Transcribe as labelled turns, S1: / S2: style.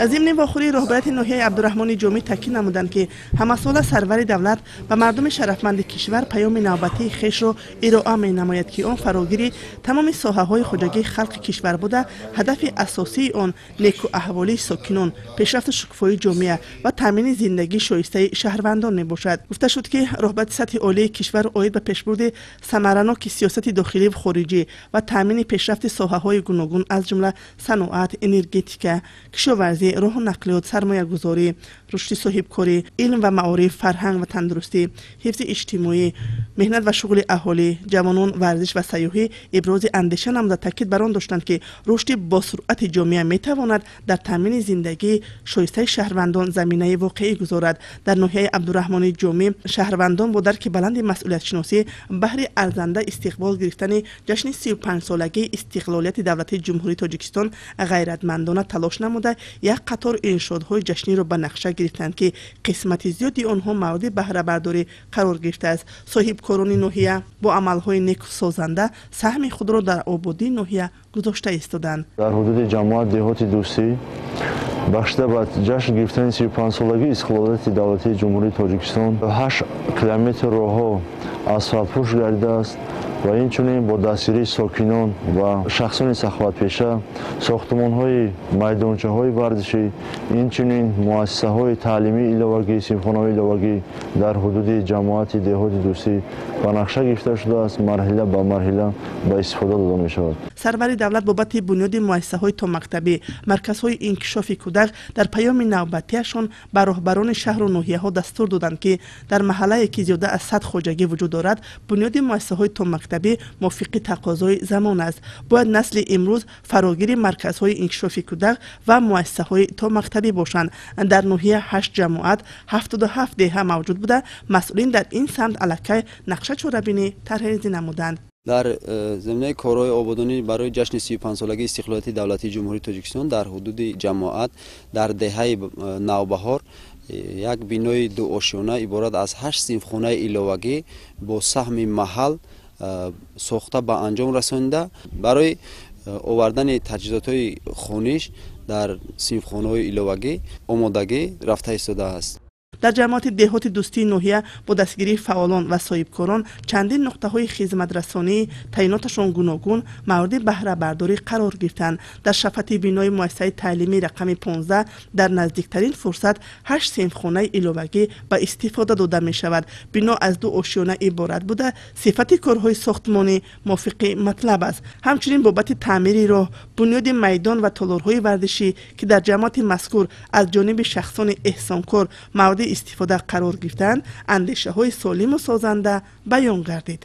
S1: Зимни вохӯрии роҳбарияти ноҳияи Абдураҳмони Ҷомӣ таъкид намуданд, ки ҳамасола сарвари давлат ба мардуми шарафманди кишвар паёми навбатии хешро ироа менамояд, ки он фарогири тамоми соҳаҳои хоҷагии халқи кишвар буда, ҳадафи асосии он некӯаҳволии сокинон, пешрафту шукуфоии ҷомеа ва таъмини зиндагии шоистаи шаҳрвандон мебошад. Гуфта шуд, ки роҳбарияти сатҳи олии кишвар оид ба пешбурди самараноки сиёсати дохиливу хориҷӣ ва таъмини пешрафти соҳаҳои гуногун, аз ҷумла саноат, энергетика, кишоварзӣ, роҳу нақлиёт, сармоягузорӣ, рушди соҳибкорӣ, илм ва маориф, фарҳанг ва тандурустӣ, ҳифзи иҷтимоӣ, меҳнат ва шуғли аҳолӣ, ҷавонон, варзиш ва сайёҳӣ ибрози андеша намуда, таъкид бар он доштанд, ки рушди босуръати ҷомеа метавонад дар таъмини зиндагии шоистаи шаҳрвандон заминаи воқеӣ гузорад. Дар ноҳияи Абдураҳмони Ҷомӣ шаҳрвандон бо дарки баланди масъулиятшиносӣ баҳри арзанда истиқбол гирифтани ҷашни 35-солагии истиқлолияти давлатии Ҷумҳурии Тоҷикистон ғайратмандона талош намуда, як қатор иншоотҳои ҷашниро ба нақша гирифтанд, ки қисмати зиёди онҳо мавриди баҳрабардорӣ қарор гирифтааст. Соҳибкорони ноҳия бо амалҳои неку созанда саҳми худро дар ободии ноҳия гузошта истоданд.
S2: Дар ҳудуди ҷамоат деҳоти Дӯстӣ бахшида ба ҷашн гирифтани 35-солагии истиқлолияти давлатии Ҷумҳурии Тоҷикистон 8 километр роҳҳо асфалтпӯш гардидааст ва инчунин бо дастгирии сокинон ва шахсони саховатпеша сохтумонҳои майдончаҳои варзишӣ, инчунин муассисаҳои таълимии иловагӣ, синфхонаҳои иловагӣ дар ҳудуди ҷамоати деҳоти Дӯстӣ ба нақша гирифта шудааст, марҳила ба марҳила ба истифода дода мешавад.
S1: Сарвари давлат бобати бунёди муассисаҳои томактабӣ, марказҳои инкишофи кӯдак дар паёми навбатиашон ба роҳбарони шаҳру ноҳияҳо дастур доданд, ки дар маҳаллае, ки зиёда аз 100 хоҷагӣ вуҷуд дорад, бунёди муассисаҳои томактабӣ мувофиқи тақозои замон аст. Бояд насли имрӯз фарогири марказҳои инкишофи кӯдак ва муассисаҳои томактабӣ бошанд. Дар ноҳия ҳашт ҷамоат, 77 деҳа мавҷуд буда, масъулин дар ин самт аллакай нақша, чорабинӣ тарҳрезӣ намуданд.
S3: Дар заминаи корҳои ободонӣ барои ҷашни 35-солагии истиқлолияти давлатии Ҷумҳурии Тоҷикистон дар ҳудуди ҷамоат, дар деҳаи Навбаҳор як бинои дуошёна иборат аз ҳашт синфхонаи иловагӣ бо саҳми маҳал сохта ба анҷом расонида, барои овардани таҷҳизотҳои хониш дар синфхонаҳои иловагӣ омодагӣ рафта истодааст.
S1: Дар ҷамоати деҳоти Дӯстии ноҳия бо дастгирии фаъолон ва соҳибкорон чандин нуқтаҳои хизматрасонии таъиноташон гуногун мавриди баҳрабардорӣ қарор гирифтанд. Дар шафати бинои муассисаи таълимии рақами 15 дар наздиктарин фурсат ҳашт синфхонаи иловагӣ ба истифода дода мешавад. Бино аз ду ошёна иборат буда, сифати корҳои сохтмонӣ мувофиқи матлаб аст. Ҳамчунин бобати таъмири роҳ, бунёди майдон ва толорҳои варзишӣ, ки дар ҷамоати мазкур аз ҷониби шахсони эҳсонкор мавриди истифода қарор гирифтаанд, андешаҳои солиму созанда баён гардид.